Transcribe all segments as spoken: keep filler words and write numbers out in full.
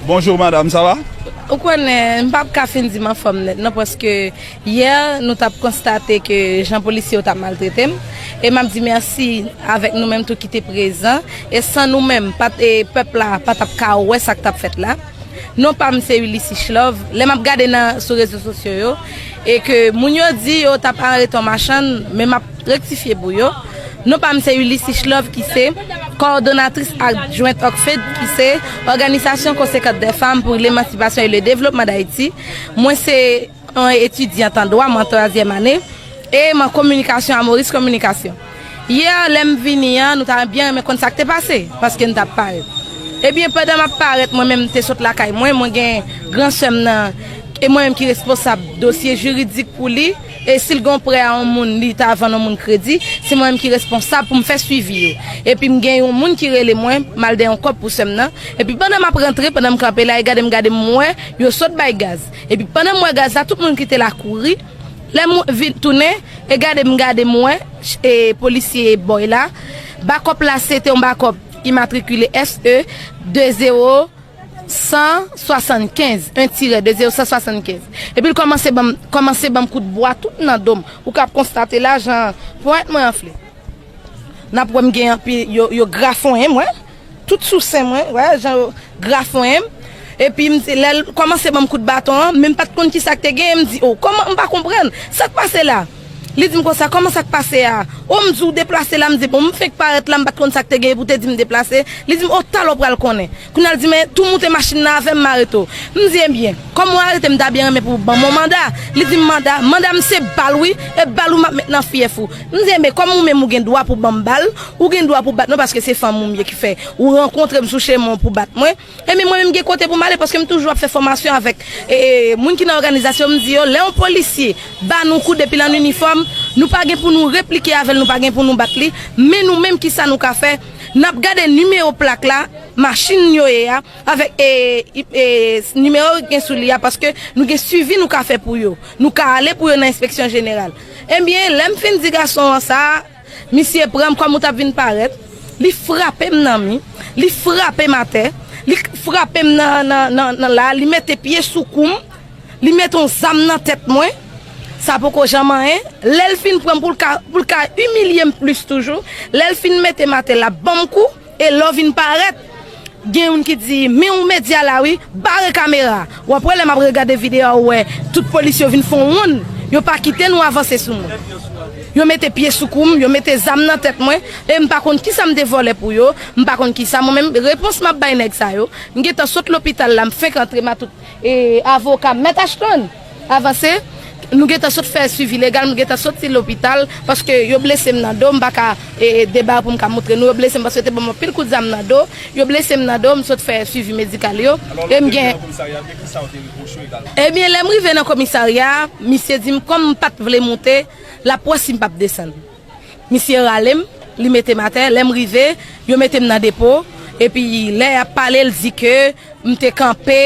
Bonjou madanm, sa va? Ou konnen, m p ap ka fin di m anfòm nèt non, paske yè nou t ap konstate ke jan polisye yo t ap maltrete m, e m ap di mèsi avèk nou menm tou ki te prezan, e san nou menm, pa t, e pèp la pa t ap ka wè sa k t ap fèt la. Non pa m se Ulysse Love. Lè m ap gade nan sou rezo sosyo yo, e ke moun yo di yo t ap arete yon machann, men m ap rektifye pou yo. Non pa m se Ulysse Love ki se kowòdonatris adjwent Okfed, ki se Organisation Conséquente des Femmes pour l'Émancipation et le Développement d'Haïti. Mwen se yon etidyant an dwa, mwen an twazyèm ane, e mwen kominikasyon a Maurice Communication. Yè, lè m vini an, nou ta byen renmen konn sa k te pase, paske n t ap parèt. Ebyen, pandan m ap parèt, mwen menm, m te sot lakay mwen, mwen gen gran sè m nan, e mwen menm ki responsab dosye jiridik pou li, e si l gen yon prè a yon moun, li ta vann yon moun kredi, se mwen menm ki responsab pou m fè swivi yo. Epi m gen yon moun ki rele mwen, m al dèyè yon kòb pou sè m nan. Epi pandan m ap rantre, pandan m kanpe la, e gade m gade m wè, yo sot bay gaz. Epi pandan m wè gaz la, tout moun ki te la kouri. Lè m vin tounen, e gade m gade m wè, e polisye bòy la, bakòp la se te yon bakòp imatrikile S E de zewo san swasannkenz, en tirè de zewo san swasannkenz. Epi l kòmanse ban m, kòmanse ban m kout bwa tout nan do m. Ou ka ap konstate la jan ponyèt mwen anfle. N ap wè m gen anpil, yo, yo grafonyen mwen. Tout sou sen mwen, wè, jan yo grafonyen m. Epi m di, lè l kòmanse ban m kout baton an, men m pa t konn kisa k te genyen, m di, o, kòman, m pa konprann, sa k pase la? Li di m konsa, kòman sa k pase a? O, m di, w deplase la, m di, bon, m fenk parèt la, m pa t konn sa k te genyen pou te di m deplase. Li di m, o, talè w pral konnen. Kounye a l di, men tou moute machin nan avè m, m arete w. M di, ebyen, kòm w arete m, m ta byen renmen pou w ban m yon manda. Li di m, manda? Manda m se bal wi, e bal ou m ap met nan fyèf ou. M di, enben, kòm ou menm ou gen dwa pou ban m bal, ou gen dwa pou bat mwen paske se fanm ou m ye ki fè ou rankontre m sou chemen w pou bat mwen. Ebyen, mwen menm m gen kote pou m ale paske m toujou ap fè fòmasyon avèk e, e, moun ki nan òganizasyon. M di yo, lè yon polisye ba nou kou depi l an inifòm, nou pa gen pou nou replike avè l, nou pa gen pou nou bat li. Men nou menm, kisa nou ka fè? N ap gade nimewo plak la, machin yo ye a, avèk e, e, nimewo ki gen sou li a, paske nou gen swivi nou ka fè pou yo. Nou ka ale pou yo nan enspeksyon jeneral. Ebyen, lè m fin di gason an sa, misye pran m kòm ou t ap vin parèt, li frape m nan mi, li frape m atè, li frape m nan, nan, nan, nan la, li mete pye sou kou m, li mete yon zam nan tèt mwen, sa poko janm anyen. Lè l fin pran m pou l ka, pou l ka imilye m plis toujou, lè l fin mete m atè, l ap ban m kou, e lè w vin parèt, gen youn ki di, men yon medya la wi, bare kamera. W ap wè lè m ap regade videyo a, ou wè tout polis yo vin fè yon wonn, yo pa kite nou avanse sou mwen. Yo mete pye sou kou m, yo mete zam nan tèt mwen, e m pa konn kisa m te vòlè pou yo, m pa konn kisa. Mwen menm, repons m ap bay nèg sa yo, m gentan sot lopital la, m fenk antre, m a tout e, avoka m, Mèt Ashton, avanse. Nou gentan sot fè swivi legal, m gentan soti lopital, paske yo blese m nan do, m pa ka e, deba pou m ka montre nou, yo blese m paske yo te ban m anpil kout zam nan do, yo blese m nan do, m sot fè swivi medikal yo, e m gen. Ebyen, lè m rive nan komisarya, misye di m, kòm m pa t vle moute, l ap wè si m p ap desann. Misye rale m, li mete m atè, lè m rive, yo mete m nan depo, epi lè y ap pale, l di ke m te kanpe,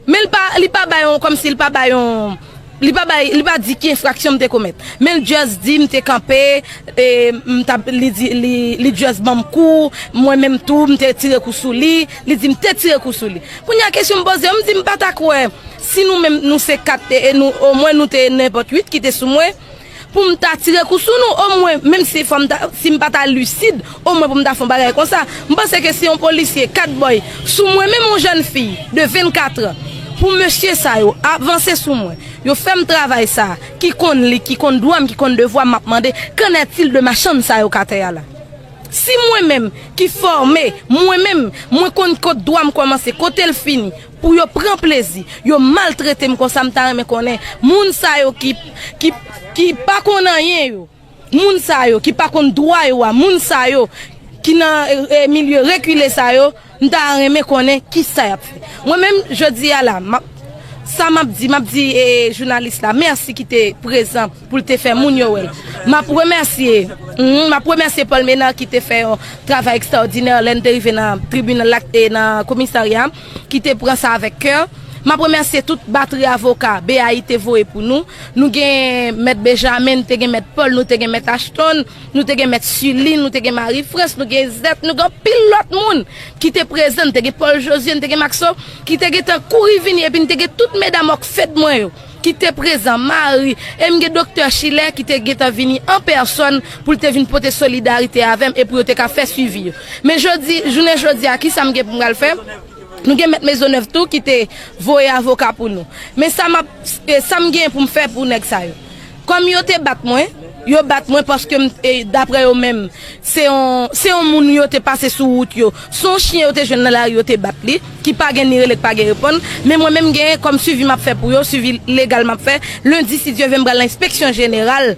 men li pa, li pa bay yon, kòmsi li pa bay yon, li pa bay, li pa di ki enfraksyon m te komèt. Men l just di m te kanpe, e, m t ap, li di, li, li just ban m kou, mwen menm tou, m te tire kou sou li, li di m te tire kou sou li. Kounye a kesyon m poze yo, m di m pa ta kwè, si nou menm nou se kat, e, e nou, omwen nou te nenpòt uit ki te sou mwen, pou m ta tire kou sou nou, omwen, menm si fò m ta, si m pa ta lisid, omwen pou m ta fè yon bagay konsa. M panse ke si yon polisye, kat bòy, sou mwen menm yon jèn fi de vennkat an, pou mesye sa yo avanse sou mwen, yo fè m travay sa, ki konn li, ki konn dwa m, ki konn devwa m, m ap mande, qu'en est-il de machann sa yo k atè a la? Si mwen menm ki fòme, mwen menm, mwen konn kot dwa m kòmanse, kote l fini, pou yo pran plezi, yo maltrete m konsa, m ta renmen konnen moun sa yo ki, ki, ki pa konn anyen yo, moun sa yo ki pa konn dwa yo a, moun sa yo ki nan e, e, milye rekile sa yo, m ta renmen konnen kisa y ap fè. Mwen menm, jodi a la, m ap, sa m ap di, m ap di e, jounalis la, mèsi ki te prezan pou l te fè moun yo wè l. M ap remèsye, mhm, m ap remèsye Paul Ménard ki te fè yon travay ekstraòdinè lè n te rive nan tribinal la, e nan komisarya, ki te pran sa avèk kè. M ap remèsye tout batri avoka B A I te voye pou nou. Nou gen Mèt Benjamin, nou te gen Mèt Paul, nou te gen Mèt Ashton, nou te gen Mèt Sully, nou te gen Marie France, nou gen Zèt, nou gen anpil lòt moun ki te prezan. Nou te gen Paul Josué, nou te gen Maxo, ki te gentan kouri vini, epi nou te gen tout medam Òkfed mwen yo ki te prezan, Marie, e m gen Doktè Schiller ki te gentan vini an pèsòn pou l te vin pote solidarite avè m e pou yo te ka fè swivi yo. Men jodi, jounen jodi a, kisa m gen pou m pral fè? Nou gen Mèt Maisonneuve tou ki te voye avoka pou nou. Men sa m ap, e, sa m gen pou m fè pou nèg sa yo. Kòm yo te bat mwen, yo bat mwen paske m, e, daprè yo menm, se yon, se yon moun yo te pase sou wout yo. Se yon chen yo te jwenn nan lari, yo te bat li, ki pa gen ni rele, ki pa gen reponn. Men mwen menm gen kòm swivi m ap fè pou yo, swivi legal m ap fè. Lendi, si Dye vle, m pral nan enspeksyon jeneral.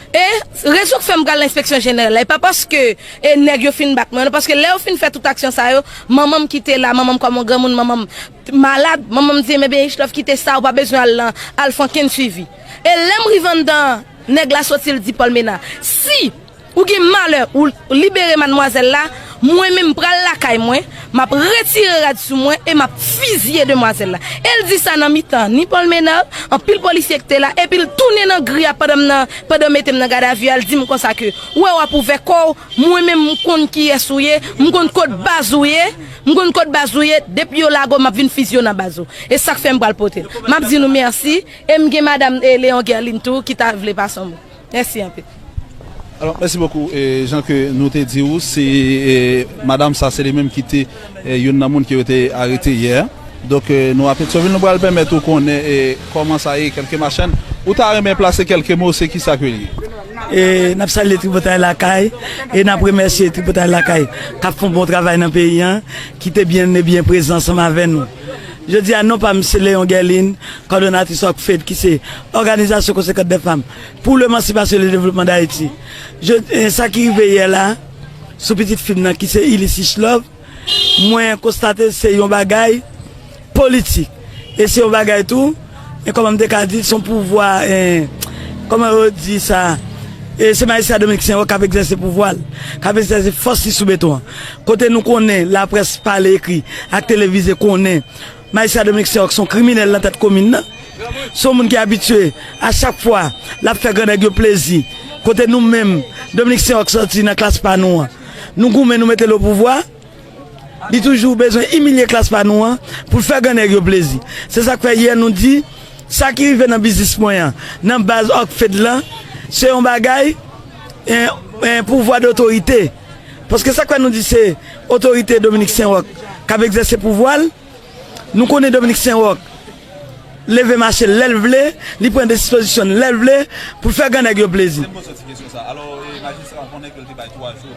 E rezon k fè m pral nan enspeksyon jeneral la, e pa paske, e, nèg yo fin bat mwen, non, paske lè yo fin fè tout aksyon sa yo, manman m ki te la, manman m kòm yon granmoun, manman m t-, malad, manman m di, "Ebyen, Ichtòf, kite sa, ou pa bezwen al nan, al fè ankenn swivi." E lè m rive anndan, nèg la soti, l di Paul Ménard, "Si ou gen malè, ou libere madmwazèl la, mwen menm m pral lakay mwen, m ap retire rad sou mwen e m ap fiziye demwazèl la." E l di sa nan mitan ni Paul Ménard, anpil polisye ki te la, epi l tounen nan gri a pandan m nan, pandan yo mete m nan gadavi a, l di m konsa ke, "Ou wè w ap ouvè kò w, mwen menm m konn kiyès ou ye, m konn kot baz ou ye, m konn kot baz ou ye, depi yo lage w, m ap vin fiziye w nan baz ou." E sa k fè m pral pote l. M ap di nou mèsi, e m gen madanm, e, Léon Guerline tou ki ta vle pase yon mo. Mèsi anpil. Alò, mèsi bokou. E, jan ke nou te di w, se, e, madanm sa, se li menm ki te, e, youn nan moun ke yo te arete yè. Donk, e, nou a Petyonvil, nou pral pèmèt ou konnen, e, kòman sa ye, kèlke machann. Ou ta renmen plase kèlke mo, se kisa ke l ye? E, n ap salye Tripotay Lakay, e n ap remèsye Tripotay Lakay, k ap fè yon bon travay nan peyi a, ki te byen e byen prezan ansanm avè nou. Jodi a, non pa m se Léon Guerline, kòdonatris Òkfed, ki se Òganizasyon Konsekant dè Fanm pou Lemansipasyon e Ledevlopman d Ayiti. Je, e, sa ki rive yè la, sou pitit fi m nan, ki se Illis Ichtòf, mwen konstate se yon bagay politik. E se yon bagay tou, e kòman m te ka di, se yon pouvwa, e, kòman yo di sa, e se majistra Dominique Saint-Roch k ap egzèse pouvwa l, k ap egzèse fòs li sou beton an. Kote nou konnen, laprès pale, ekri, ak televize konnen, majistra Dominique Saint-Roch se yon kriminèl nan tèt komin nan. Se yon moun ki abitye, a chak fwa, l ap fè grannèg yo plezi. Kote nou menm, Dominique Saint-Roch sòti nan klas pa nou an. Nou goumen, nou mete l o pouvwa. Li toujou bezwen imilye klas pa nou an pou l fè grannèg yo plezi. Se sa k fè yè nou di, sa ki rive nan biznis mwen an, nan baz Òkfed lan, se yon bagay, en, en pouvwa dotorite. Paske sa k fè nou di se otorite Dominique Saint-Roch k ap egzèse pouvwa l, nou konnen Dominique Saint-Roch leve mache l lè l vle, li pran dispozisyon l lè l vle pou l fè grannèg yo plezi. Alò, majistra, konnen ke l te bay twa jou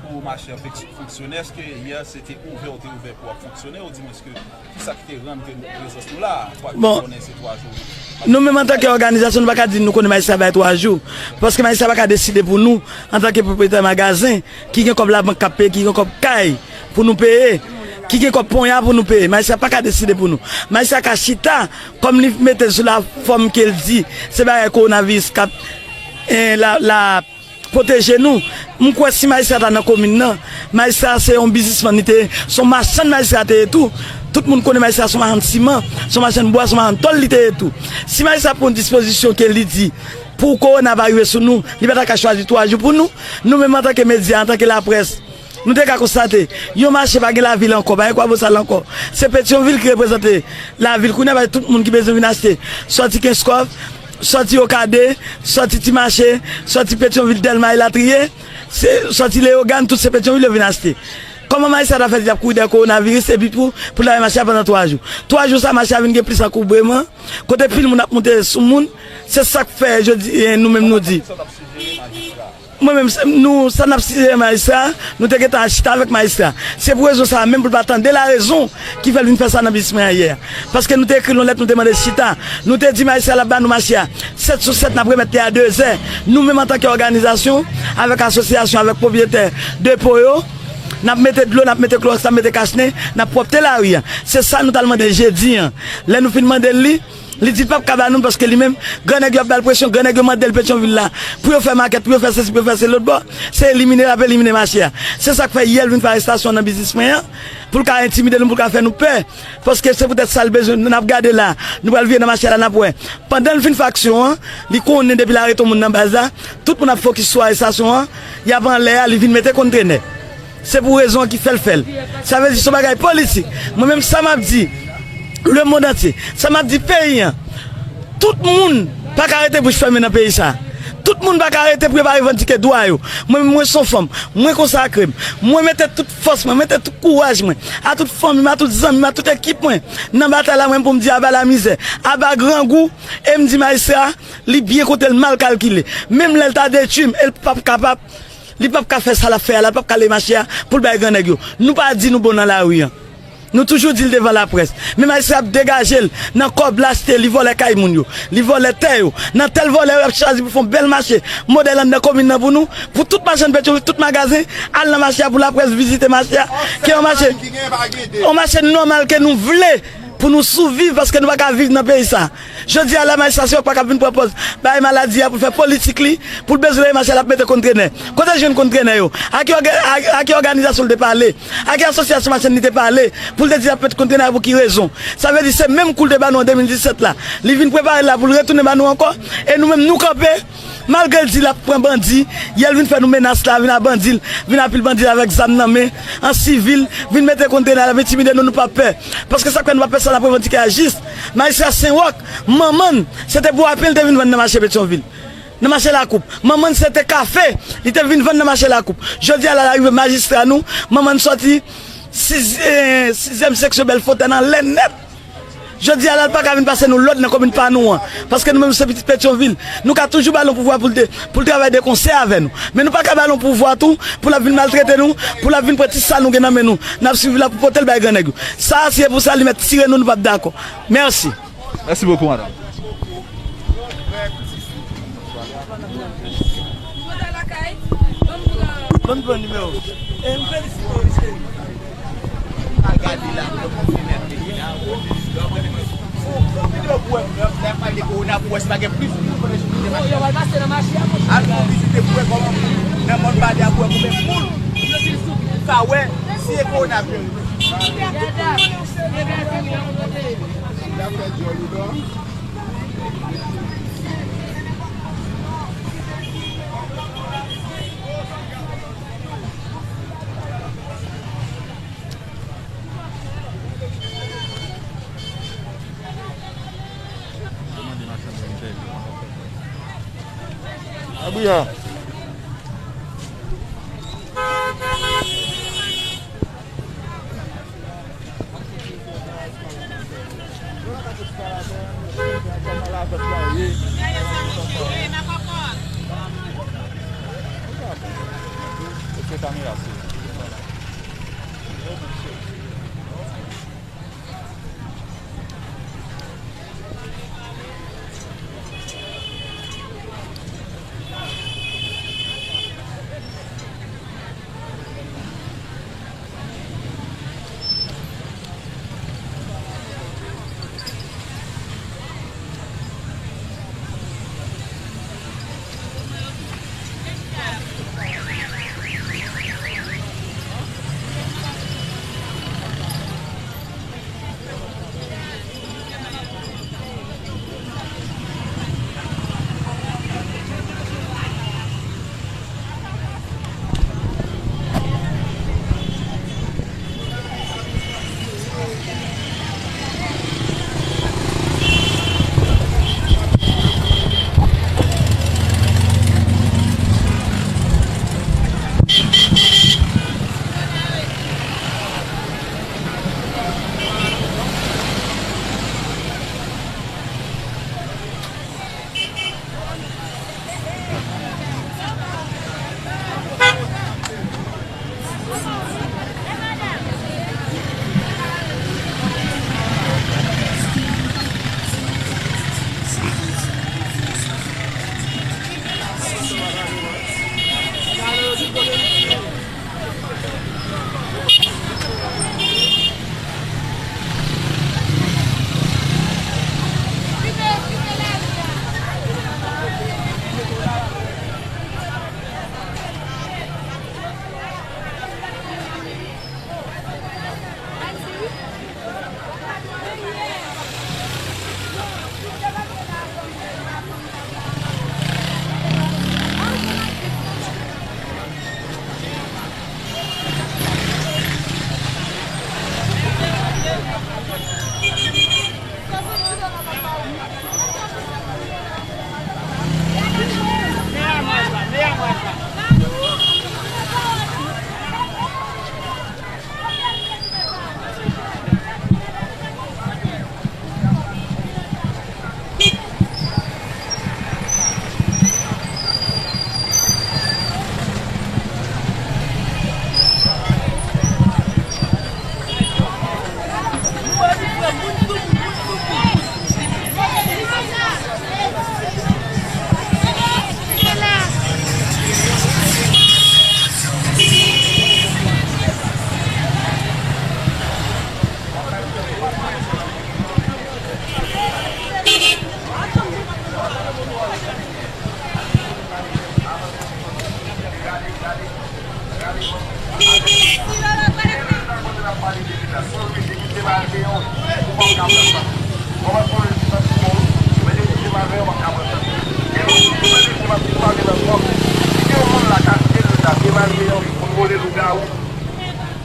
pou mache an fonksyone, èske yè se te ouvè ou te ouvè pou w ap fonksyone, oudimwens ke kisa ki te rann ke nou prezans nou la, kwak nou konnen se twa jou? Nou menm antanke òganizasyon, nou pa ka di nou konnen majistra bay twa jou, paske majistra pa ka deside pou nou antanke pwopriyetè magazen, ki gen kòb labank k ap peye, ki gen kòb kay pou nou peye, ki gen kòb ponya pou nou peye. Majistra pa ka deside pou nou. Majistra ka chita, kòm li mete l sou lafòm ke l di se bagay kowonaviris k ap, en, la, la pwoteje nou. M kwè si majistra ta nan komin nan, majistra se yon biznismann li te ye, se yon machann majistra te ye tou. Tout moun konnen majistra se yon machann siman, se yon machann bwa, se yon machann tòl li te ye tou. Si majistra pran yon dispozisyon ke li di pou kowona pa rive sou nou, li pa ta ka chwazi twa jou pou nou. Nou menm antanke medya, antanke laprès, nou te ka konstate, yon mache pa gen lavil ankò, pa gen Kwabosal ankò. Se Petyonvil ki reprezante lavil kounye a, paske tout moun ki bezwen vin achte, sòti Kenskòf, sòti Okade, sòti Ti Mache, sòti Petyonvil, Dèlma elatriye, se, sòti Leyogàn, tout se Petyonvil yo vin achte. Kòman majistra ta fè di l ap kouri dèyè kowonaviris epi pou, pou lave mache a pandan twa jou? Twa jou sa, mache a vin gen plis ankoubreman, kote pil moun ap moute sou moun, se sa k fè jodi, eh, nou menm nou di. Mwen menm, se, nou, sa n ap sijere majistra, nou te gentan al chita avèk majistra. Se pou rezon sa a menm pou l pa tande larezon ki fè l vin fè sa nan biznis mwen an yè a. Paske nou te ekri l yon lèt, nou te mande l chita. Nou te di majistra l ap ba nou mache a sèt sou sèt, n ap remèt li a de zè. Nou menm antanke òganizasyon, avèk asosyasyon, avèk pwopriyetè depo yo, n ap mete dlo, n ap mete klowòks, n ap mete kachnen, n ap pwòpte lari a. Se sa nou t al mande l jedi an. Lè nou fin mande l li, Li di l p ap ka ba nou l paske li menm, gran nèg yo ap ba l presyon, gran nèg yo mande l Petyonvil la pou yo fè makèt, pou yo fè sesi, pou yo fè se lòt bò, se elimine l ap elimine mache a. Se sa k fè yè l vin fè arestasyon nan biznismen an, pou l ka entimide nou, pou l ka fè nou pè. Paske se poutèt sa l bezwen, n ap gade la, nou pral vire nan mache a la, n ap wè. Pandan l fin fè aksyon an, li konnen depi l arete yon moun nan baz la, tout moun ap fokis sou arestasyon an, y ap anlè a, li vin mete kontenè. Se pou rezon an ki fè l fè l. Sa vle di se yon bagay politik. Mwen menm sa m ap di, lemonn antye, sa m ap di peyi an, tout moun pa ka rete bouch fèmen nan peyi sa. Tout moun pa ka rete pou yo pa revandike dwa yo. Mwen menm, mwen se yon fanm, mwen konsakre m, mwen mete tout fòs mwen, mete tout kouraj mwen, a tout fanmi m, a tout zanmi m, a tout ekip mwen, nan batay la mwen pou m di aba lamizè, aba grangou, e m di majistra, li byen konte l mal kalkile. Menm lè l ta detwi m, e l p ap kapab, li p ap ka fè sa l ap fè a la, l p ap ka leve mache a pou l bay gran nèg yo. Nou pa di nou bon nan lari an. Nou toujou di l devan laprès. Men majistra ap degaje l nan kòb l achte, li vòlè kay moun yo, li vòlè tè yo. Nan tèl vòlè yo, y ap chwazi pou fè yon bèl mache modèl anndan komin nan pou nou, pou tout machann Petyonvil, tout magazen, al nan mache a pou laprès vizite mache a. Ke yon mache, yon mache nòmal ke nou vle pou nou souviv, paske nou pa ka viv nan peyi sa. Jodi a la, majistra se yo k pa ka vin pran pòz bay maladi a pou l fè politik li, pou l bezwen leve mache a, l ap mete kontenè. Kote l jwenn kontenè yo? A ki òga-, a, a ki òganizasyon l te pale? A ki asosyasyon machann li te pale? Pou l te di l ap mete kontenè a pou ki rezon? Sa vle di se menm kou l te ba nou an de mil disèt la, li vin prepare l la pou l retounen ba nou ankò. E nou menm nou kanpe. Malgre l di l ap pran bandi, yè l vin fè nou menas la, vin a bandi l, vin a pil bandi l avèk zam nan men, an sivil, vin mete kontenè, l ap entimide nou, nou p ap pè. Paske sa k fè nou p ap pè, sa n ap revandike a jis. Majistra Senwòk, manman n, se te bwa pen l te vin vann nan mache Petyonvil, nan mache Lakoup. Manman n se te kafe, li te vin vann nan mache Lakoup. Jodi a la, l arive majistra nou, manman n sòti siz-, eh, sizyèm seksyon Bèlfontaine anlè nèt. Jodi a la, l pa ka vin pase nou lòd nan komin pa nou an, paske nou menm se pitit Petyonvil. Nou ka toujou ba l yon pouvwa pou l te, pou l travay de konsè avè nou. Men nou pa ka ba l yon pouvwa tou pou l ap vin maltrete nou, pou l ap vin pran ti sa nou gen nan men nou. N ap swiv la pou pote l bay gran nèg yo. Sa a, si e pou sa, li mèt tire nou, nou p ap dakò. Mèsi. Merci beaucoup, madame. Ban m pran nimewo. E m felisite w, cheri. Al gade la, pou konfime peyi la. Fon, fon videyo pou wè, lè m pale de kowona, pou wè si pa gen plis moun konnen sou vizite mache. Al fon vizite pou wè kòman moun nan mòn pale a, pou wè konbyen moun ka wè si e kowona vre. L ap fè djòl ou non. Abri a.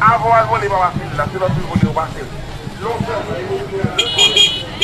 Avan w al vole pa pase l la, se lòt moun vole ou pase l. Lè w fè